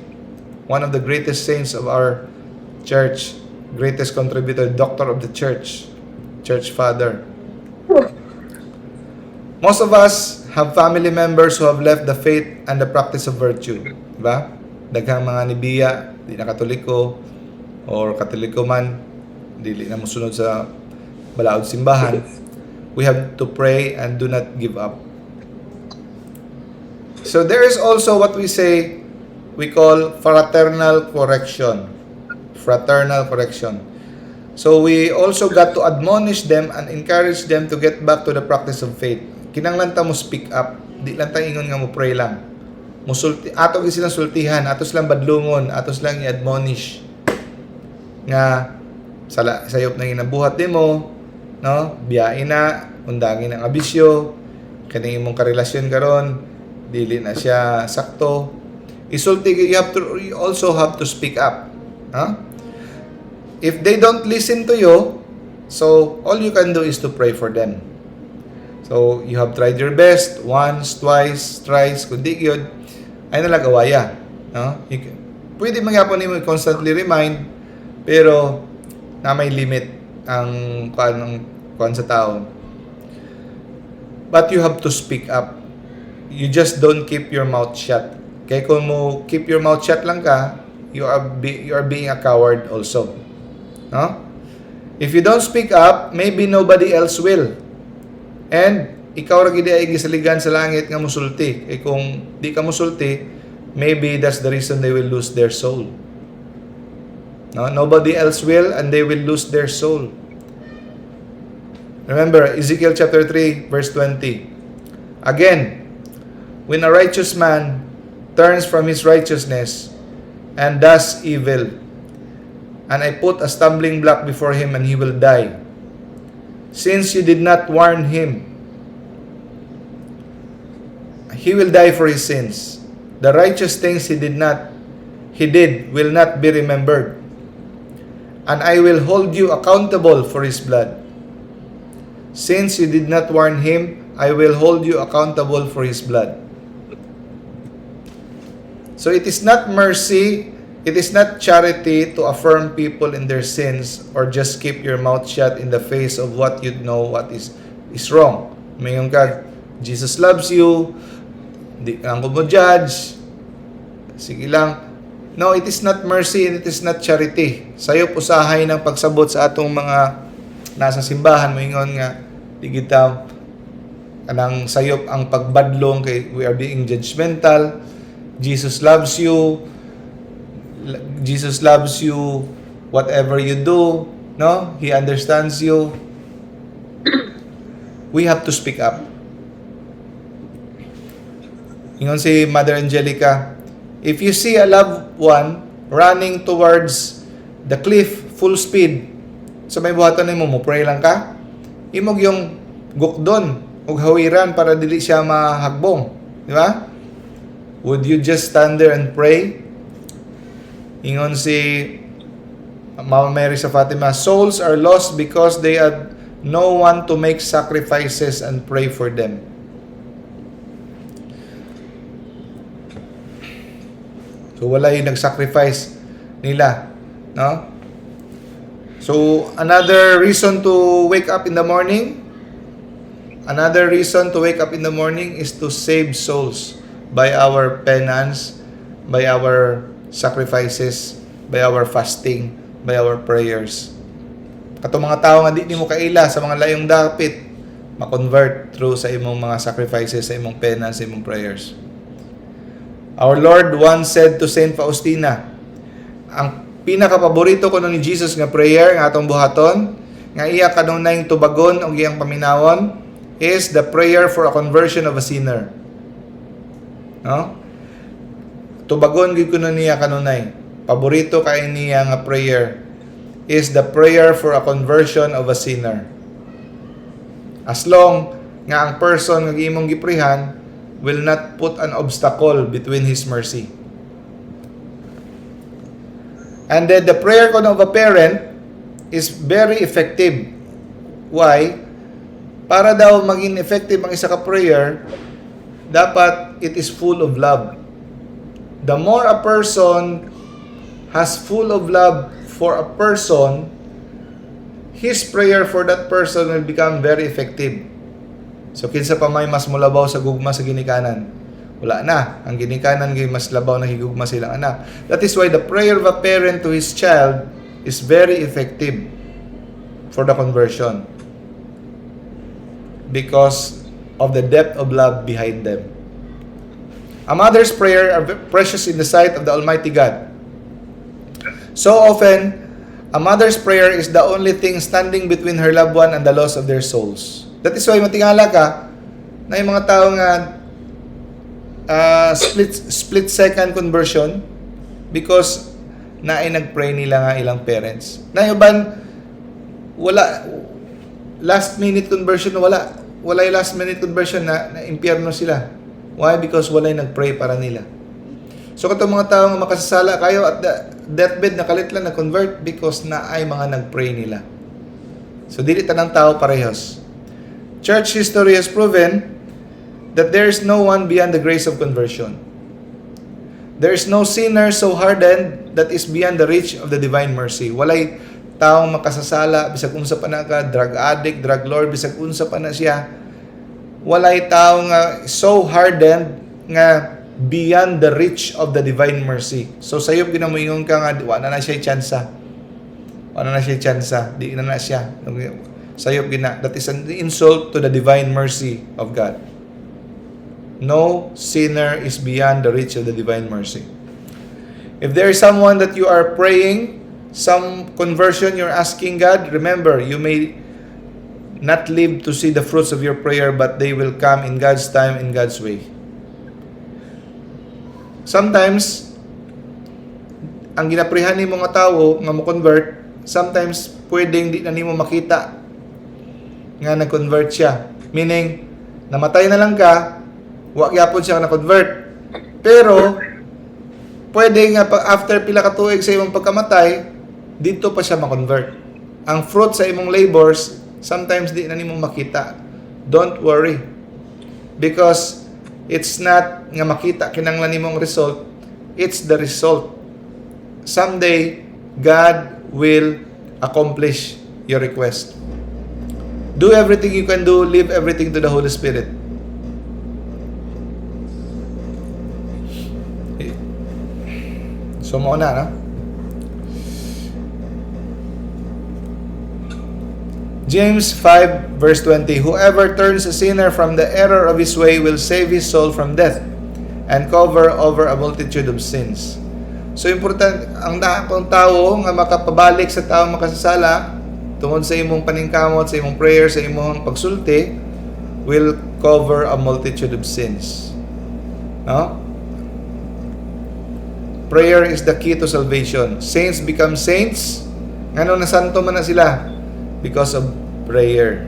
One of the greatest saints of our church, greatest contributor, doctor of the church, church father. Most of us have family members who have left the faith and the practice of virtue. Diba? Daghang mga nibiya, di na Katoliko, or Katoliko man, dili na mosunod sa balaod simbahan. We have to pray and do not give up. So there is also what we say, we call fraternal correction. Fraternal correction. So we also got to admonish them and encourage them to get back to the practice of faith. Kinanglan ta mo speak up, di lang ta ingon nga mo pray lang. Musulti ato gyud silang sultihan, ato silang badlungon, ato silang i-admonish nga sala sayop na ginabuhat nimo, no? Biyain na, undangin ang abisyo, kaning imong karelasyon karon dili na siya sakto. Isulti, you also have to speak up. Huh? If they don't listen to you, so all you can do is to pray for them. So, you have tried your best once, twice, thrice, kung di yun, ay nalang awaya. No? Pwede man gyapon nimo constantly remind, pero na may limit ang kuan sa tao. But you have to speak up. You just don't keep your mouth shut. Kaya kung mo keep your mouth shut lang ka, you are being a coward also. No? If you don't speak up, maybe nobody else will. And ikaw ra gid ay gisaligan sa langit nga musulti. Eh kung di ka musulti, maybe that's the reason they will lose their soul. No, nobody else will and they will lose their soul. Remember Ezekiel chapter 3 verse 20. Again, when a righteous man turns from his righteousness and does evil, and I put a stumbling block before him and he will die. Since you did not warn him, he will die for his sins. The righteous things he did not, he did will not be remembered. And I will hold you accountable for his blood. Since you did not warn him, I will hold you accountable for his blood. So it is not mercy, it is not charity to affirm people in their sins or just keep your mouth shut in the face of what you know what is wrong. Mayon ka, "Jesus loves you, di lang ko mo judge, sige lang." No, it is not mercy and it is not charity. Sayop usahay ng pagsabot sa atong mga nasa simbahan, moingon nga di kita kanang sayop ang pagbadlong kay we are being judgmental. Jesus loves you. Jesus loves you whatever you do, no? He understands you. We have to speak up. Ingon si Mother Angelica, if you see a loved one running towards the cliff full speed, sa may buhaton nimo, mo pray lang ka? Imong yung gukdon ug hawiran para dili siya mahagbong, di ba? Would you just stand there and pray? Ingon si Mama Mary sa Fatima, souls are lost because they had no one to make sacrifices and pray for them. So wala yung nag-sacrifice nila, no? So another reason to wake up in the morning, another reason to wake up in the morning is to save souls by our penance, by our sacrifices, by our fasting, by our prayers. Katong mga tao nga di nimo kaila sa mga layong dapit, ma-convert through sa imong mga sacrifices, sa imong penance, sa imong prayers. Our Lord once said to Saint Faustina, ang pinakapaborito ko ni Jesus nga prayer nga atong buhaton, nga iya kanunayng tubagon og iyang paminawon, is the prayer for a conversion of a sinner. No? Tubagon gyud kuno niya kanunay. Paborito kay niya nga prayer is the prayer for a conversion of a sinner. As long nga ang person nga imong giprihan will not put an obstacle between His mercy. And then the prayer kuno of a parent is very effective. Why? Para daw maging effective ang isa ka prayer, dapat it is full of love. The more a person has full of love for a person, his prayer for that person will become very effective. So kinsa pa may mas mulabaw sa gugma sa ginikanan? Wala na. Ang ginikanan kay mas labaw na higugma sa ilang anak. That is why the prayer of a parent to his child is very effective for the conversion, because of the depth of love behind them. A mother's prayer are precious in the sight of the Almighty God. So often, a mother's prayer is the only thing standing between her loved one and the loss of their souls. That is why matingala ka na yung mga tao nga split split second conversion because naay nagpray nila nga ilang parents. Na uban wala, last minute conversion, wala. Wala yung last minute conversion na impyerno sila. Why? Because walay nagpray para nila. So katong mga tao nga makasasala kayo, at the deathbed nakalit lang na convert because naay mga nagpray nila. So dili tanang tao parehas. Church history has proven that there is no one beyond the grace of conversion. There is no sinner so hardened that is beyond the reach of the divine mercy. Walay taong makasasala, bisag unsa pa na ka, drug addict, drug lord, bisag unsa pa na siya. Walay tao nga so hardened nga beyond the reach of the divine mercy. So sayop ginamoingon ka nga wa na na siya tsansa. Wa na na siya tsansa, di na na siya. Sayop gina. That is an insult to the divine mercy of God. No sinner is beyond the reach of the divine mercy. If there is someone that you are praying, some conversion you're asking God, remember, you may not live to see the fruits of your prayer, but they will come in God's time, in God's way. Sometimes, ang ginaprihan nimo nga tawo nga mo convert, sometimes pwedeng di na nimo makita nga nag-convert siya. Meaning, namatay na lang ka, wa gyapon siya na-convert. Pero, pwede nga after pila ka tuig sa imong pagkamatay, dito pa siya ma-convert. Ang fruit sa imong labors, sometimes di na nimo makita. Don't worry. Because it's not nga makita kinanglan nimong result, it's the result. Someday, God will accomplish your request. Do everything you can do, leave everything to the Holy Spirit. So mao na, no? James 5 verse 20: "Whoever turns a sinner from the error of his way will save his soul from death and cover over a multitude of sins." So important ang kung tao nga makapabalik sa tao makasasala tungod sa imong paningkamot, sa imong prayer, sa imong pagsulti, will cover a multitude of sins. No? Prayer is the key to salvation. Saints become saints. Ngano nasanto man na sila? Because of prayer.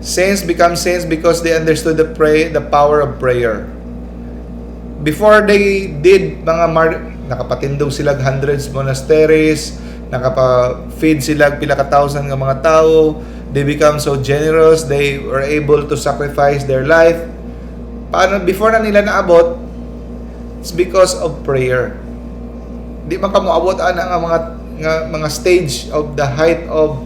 Saints become saints because they understood the power of prayer. Before they did mga nakapatindog sila hundreds monasteries, nakapa-feed sila pila ka thousand nga mga tao, they become so generous, they were able to sacrifice their life. Paano before na nila naabot? It's because of prayer. Di man ka moabot ana nga mga stage of the height of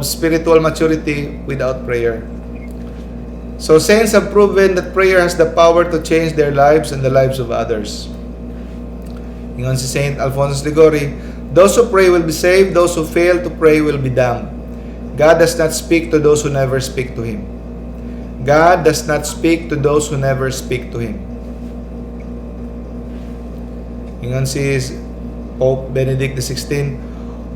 spiritual maturity without prayer. So saints have proven that prayer has the power to change their lives and the lives of others. Ingon si Saint Alphonsus Liguori, "Those who pray will be saved, those who fail to pray will be damned. God does not speak to those who never speak to Him." God does not speak to those who never speak to Him. Ingon si Pope Benedict XVI,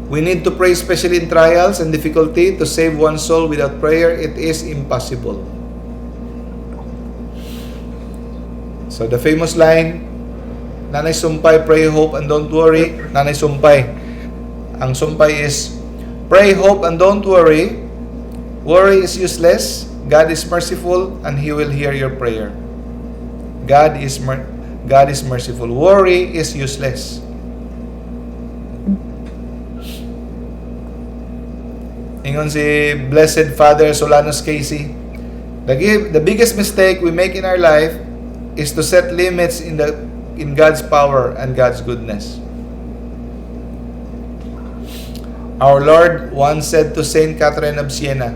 "We need to pray, especially in trials and difficulty. To save one soul without prayer, it is impossible." So the famous line, "Naa nay sumpay, pray, hope, and don't worry." Naa nay sumpay. Ang sumpay is, "Pray, hope, and don't worry. Worry is useless. God is merciful and He will hear your prayer." God is merciful. Worry is useless. Ingon si Blessed Father Solanus Casey, "The biggest mistake we make in our life is to set limits in God's power and God's goodness." Our Lord once said to Saint Catherine of Siena,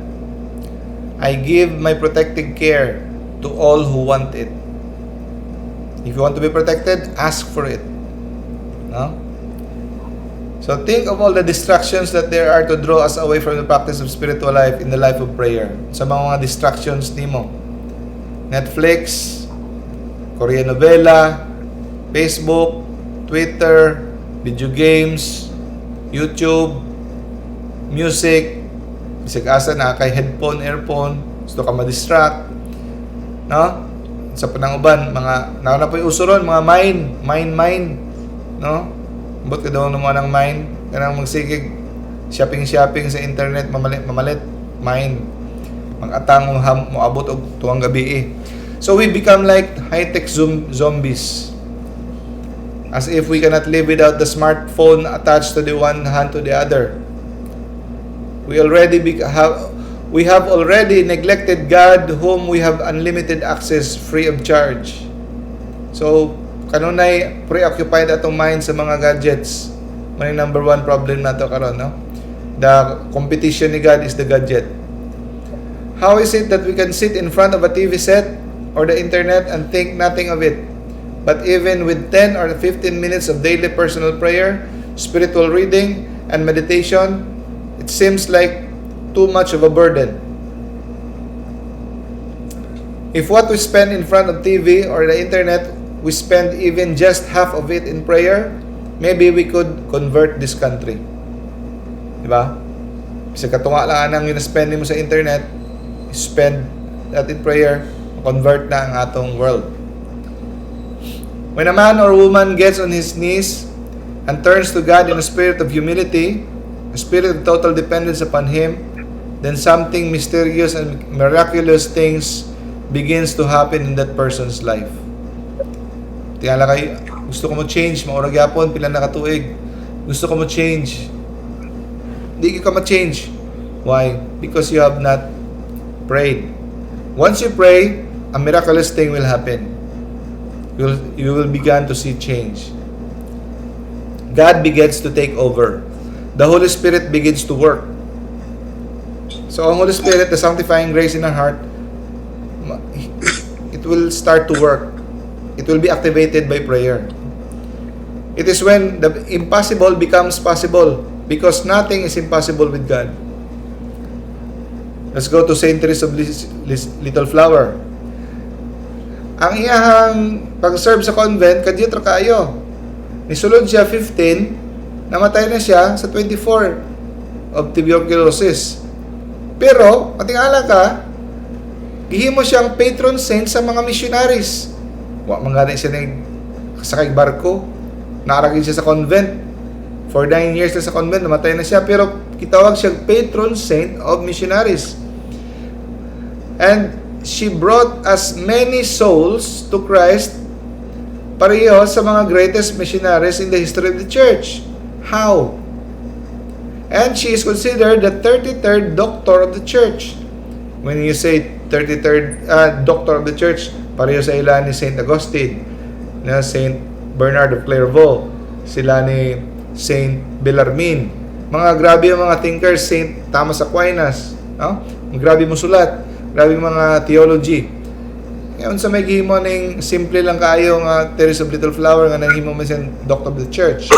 "I give my protective care to all who want it." If you want to be protected, ask for it. No? So think of all the distractions that there are to draw us away from the practice of spiritual life in the life of prayer. Sa mga distractions nimo. Netflix, Korean novela, Facebook, Twitter, video games, YouTube, music, bisag asa na kay headphone, earphone, gusto ka ma-distract, no? Sa pananguban, mga naa na po'y uso ron, mga mine, mine, mine, no? Ambot ka daw naman ng mine, kanang magsigig shopping shopping sa internet, mamalit mamalit, mine. Mag-atang ham moabot og tuwang gabi eh. So we become like high-tech zombies. As if we cannot live without the smartphone attached to the one hand to the other. We have already neglected God, whom we have unlimited access free of charge. So kanunay preoccupied atong mind sa mga gadgets. May number one problem nato karon, no? The competition ni God is the gadget. How is it that we can sit in front of a TV set or the internet and think nothing of it? But even with 10 or 15 minutes of daily personal prayer, spiritual reading, and meditation, it seems like too much of a burden. If what we spend in front of TV or the internet, we spend even just half of it in prayer, maybe we could convert this country. Di ba? Bisag katunga lang anang gina-spend mo sa internet, spend that in prayer, convert na ang atong world. When a man or woman gets on his knees and turns to God in a spirit of humility, a spirit of total dependence upon Him, then something mysterious and miraculous things begins to happen in that person's life. Tingala kay gusto ko mo change, maura gyapon pila na katuig. Gusto ko mo change. Di ka ma-change. Why? Because you have not prayed. Once you pray, a miraculous thing will happen. You will begin to see change. God begins to take over. The Holy Spirit begins to work. So, ang Holy Spirit, the sanctifying grace in our heart, it will start to work. It will be activated by prayer. It is when the impossible becomes possible because nothing is impossible with God. Let's go to Saint Teresa of Little Flower. Ang iyahang pag-serve sa convent, kadyot ra kaayo. Nisulod siya 15, namatay na siya sa 24 of tuberculosis. Pero, matingala ka, gihimo siyang patron saint sa mga missionaries. Wa man gani siya nig sakay barko. Naa ra gyud siya sa convent. For 9 years na sa convent, namatay na siya. Pero kitawag siya patron saint of missionaries. And she brought as many souls to Christ pareho sa mga greatest missionaries in the history of the church. How? And she is considered the 33rd doctor of the church. When you say 33rd doctor of the church, pareho sa ila ni Saint Augustine, na Saint Bernard of Clairvaux, sila ni Saint Bellarmine. Mga grabe ang mga thinkers, Saint Thomas Aquinas, no? Grabe mo sulat, grabe mga theology. Ngayon sa may gihimo ning simple lang kaayo nga Teresa of Little Flower nga nahimo man siyang doctor of the church.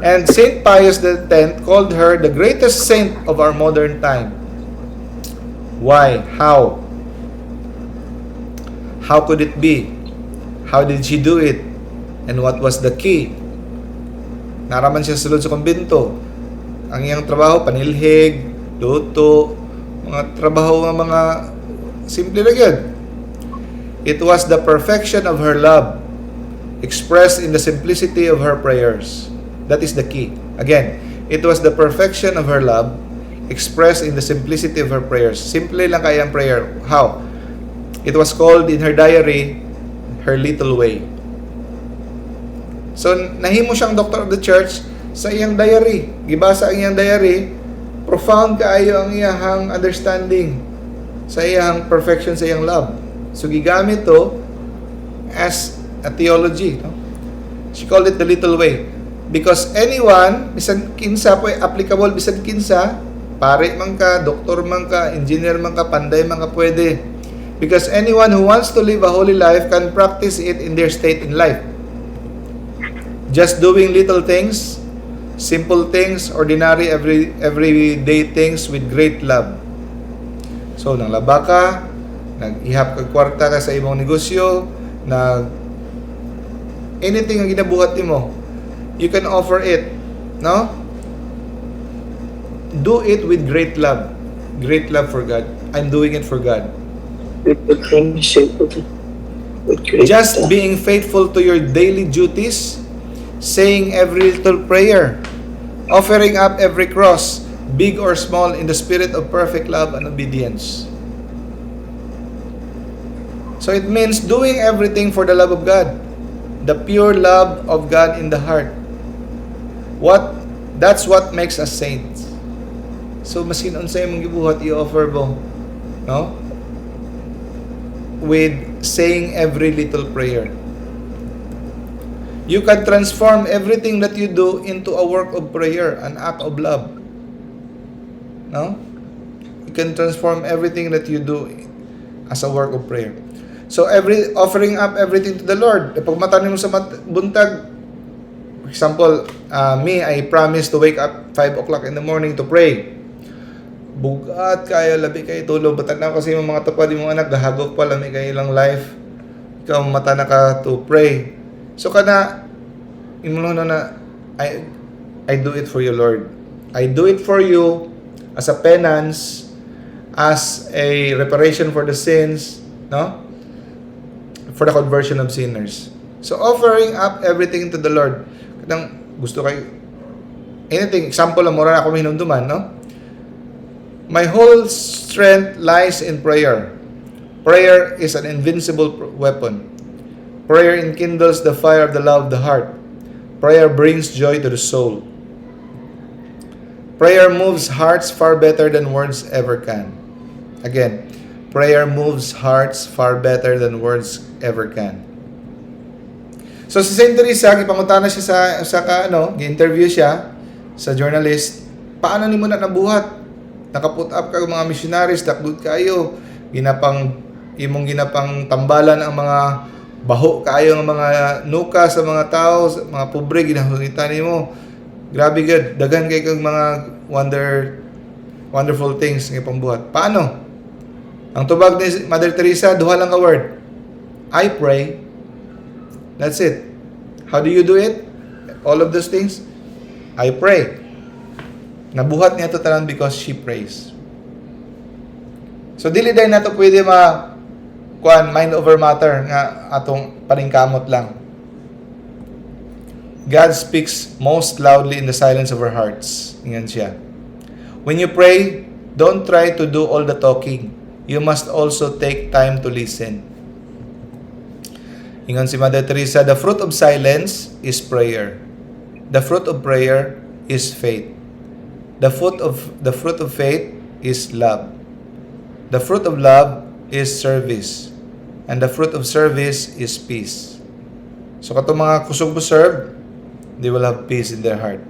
And Saint Pius X called her the greatest saint of our modern time. Why? How? How could it be? How did she do it? And what was the key? Naa ra man siya sulod sa kumbento. Ang iyang trabaho, panilhig, luto, mga trabaho nga mga simple na gyud. It was the perfection of her love expressed in the simplicity of her prayers. That is the key. Again, it was the perfection of her love expressed in the simplicity of her prayers. Simple lang kaayo ang prayer. How? It was called in her diary, "her little way." So, nahimo siyang doctor of the church sa iyang diary. Gibasa ang iyang diary, profound kaayo ang iyang understanding sa iyang perfection sa iyang love. So, gigamit to as a theology. No? She called it "the little way." Because anyone, bisan kinsa po, applicable bisan kinsa, pare man ka, doktor man ka, engineer man ka, panday man ka, pwede. Because anyone who wants to live a holy life can practice it in their state in life. Just doing little things, simple things, ordinary everyday things with great love. So, nanglaba ka, nag-ihap kag kwarta ka sa imong negosyo, nag anything ang ginabuhat nimo, you can offer it, no? Do it with great love. Great love for God. I'm doing it for God. Little things, simple. With great Just love. Being faithful to your daily duties, saying every little prayer, offering up every cross, big or small, in the spirit of perfect love and obedience. So it means doing everything for the love of God, the pure love of God in the heart. What that's what makes us saints. So maskin unsay imong gibuhat, i-offer mo, no? With saying every little prayer. You can transform everything that you do into a work of prayer, an act of love. No? You can transform everything that you do as a work of prayer. So every offering up everything to the Lord. Pag mata nimo sa buntag, for example, me, I promise to wake up 5 o'clock in the morning to pray. Bugat kaayo, labi kaayo tulog. Batan na kasi yung mga tapad imong anak, gahagok pa, lami kaayo ilang life. Ikaw, mata na ka to pray. So kana, imo na na, I do it for you, Lord. I do it for you as a penance, as a reparation for the sins, no? For the conversion of sinners. So offering up everything to the Lord. Kanang gusto kay anything, example lang, mura na ako hinumduman, no? My whole strength lies in prayer. Prayer is an invincible weapon. Prayer enkindles the fire of the love of the heart. Prayer brings joy to the soul. Prayer moves hearts far better than words ever can. Again, prayer moves hearts far better than words ever can. So si Saint Teresa, gipangutana siya sa ka, ano, gi-interview siya sa journalist, "Paano nimo na nabuhat? Naka-put up ka mga missionaries, dakdud kaayo, ginapang imong ginapang tambalan ang mga baho kaayo ng mga nuka sa mga tao, sa mga pobre ginahunitan nimo. Grabe gud, daghan kay kag mga wonderful things nga pambuhat. Paano?" Ang tubag ni Mother Teresa, duha lang ka word. "I pray." That's it. How do you do it? All of those things? "I pray." Nabuhat niya to tanan because she prays. So dili diay nato pwede ma kuan, mind over matter nga atong paningkamot lang. God speaks most loudly in the silence of our hearts. Ingon siya. When you pray, don't try to do all the talking. You must also take time to listen. Ingon si Mother Teresa, "The fruit of silence is prayer. The fruit of prayer is faith. The fruit of faith is love. The fruit of love is service. And the fruit of service is peace." So katong mga kusog mo serve, they will have peace in their heart.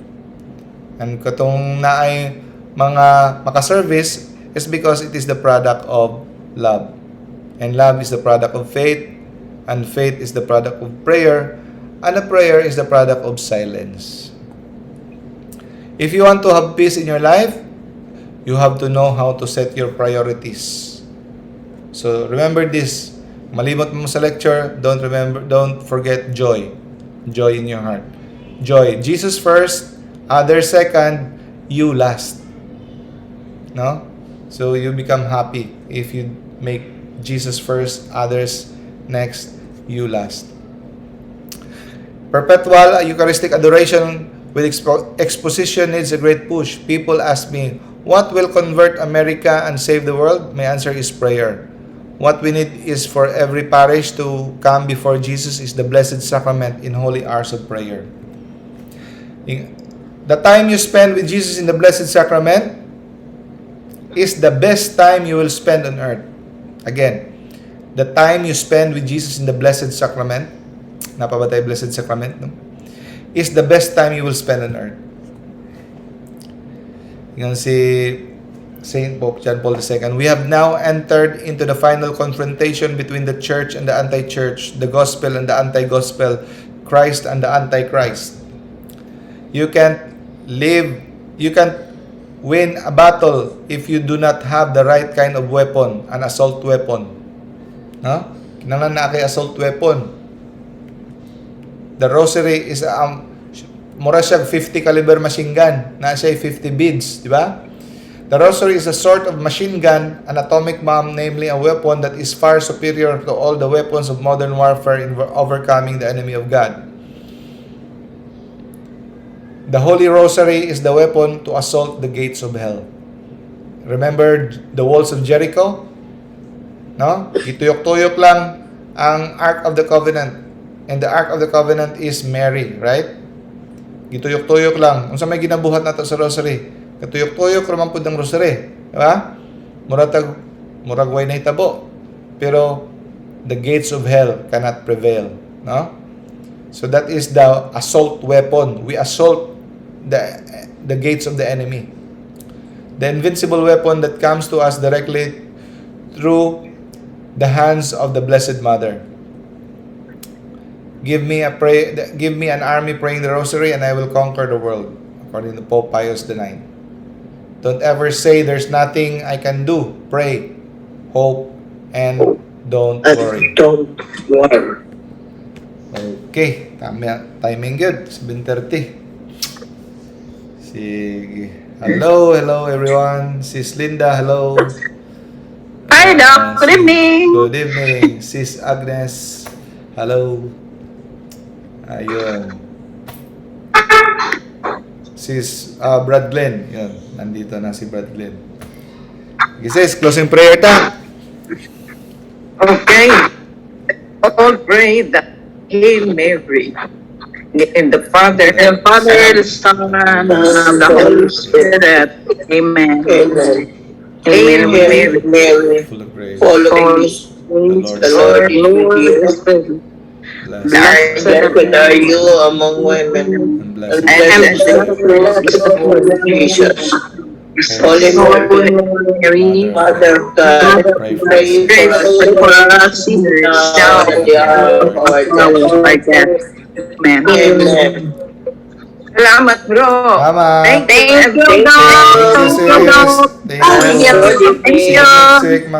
And katong naay mga maka-service is because it is the product of love. And love is the product of faith, and faith is the product of prayer, and the prayer is the product of silence. If you want to have peace in your life, you have to know how to set your priorities. So remember this. Malimot mo sa lecture, don't forget joy. Joy in your heart. Joy. Jesus first, others second, you last. No? So you become happy if you make Jesus first, others next, you last. Perpetual Eucharistic adoration with exposition needs a great push. People ask me, "What will convert America and save the world?" My answer is prayer. What we need is for every parish to come before Jesus is the Blessed Sacrament in holy hours of prayer. The time you spend with Jesus in the Blessed Sacrament is the best time you will spend on earth. Again, the time you spend with Jesus in the Blessed Sacrament, naa pa ba tay Blessed Sacrament, no? Is the best time you will spend on earth. Yan si Saint Pope John Paul II. "We have now entered into the final confrontation between the Church and the anti-church, the gospel and the anti-gospel, Christ and the antichrist. You can't live, you can't win a battle if you do not have the right kind of weapon, an assault weapon." No? Kinahanglan naa kay assault weapon. The rosary is mura siya 50 caliber machine gun. Naa siya 50 beads, di ba? "The rosary is a sort of machine gun, an atomic bomb, namely a weapon that is far superior to all the weapons of modern warfare in overcoming the enemy of God. The Holy Rosary is the weapon to assault the gates of hell." Remember the walls of Jericho? No? Gituyok-tuyok lang ang Ark of the Covenant. And the Ark of the Covenant is Mary, right? Gituyok-tuyok lang. Unsa may ginabuhat nato sa rosary? Katuyok-tuyok ra man pud ang rosary, di ba? Murag way nahitabo. Pero the gates of hell cannot prevail, no? So that is the assault weapon. We assault the gates of the enemy. The invincible weapon that comes to us directly through the hands of the Blessed Mother. Give me an army praying the rosary and I will conquer the world," according to Pope Pius IX. "Don't ever say there's nothing I can do. Pray, hope, and don't And worry." don't worry. Okay, tama, timing good. 7:30. Sige. Hello, hello everyone. Sis Linda, hello. Hi, Doc. Good evening. Good evening. Sis Agnes, hello. Ayun. Sis Brad Glenn, yun. Nandito na si Brad Glenn. Sige sis, closing prayer ta. Okay. All pray the Hail Mary. In the Father, The Father, the Son, and the Holy Spirit. Amen. Amen. Hail Mary, Mary, Full of grace. Full of All grace, The the Lord is with you. is with you. Blessed Blessed are you among women, and blessed and And blessed is the fruit of Jesus. Holy Holy Mary, Mary, Mother of God, Pray for pray us. pray for for us us sinners now now and at the hour of our and death. our death. Amen. Amen. Salamat, bro. Tama. Thank you. Thank you, Doc. Thank you, sis. Thank you. Thank you. See you next week, mga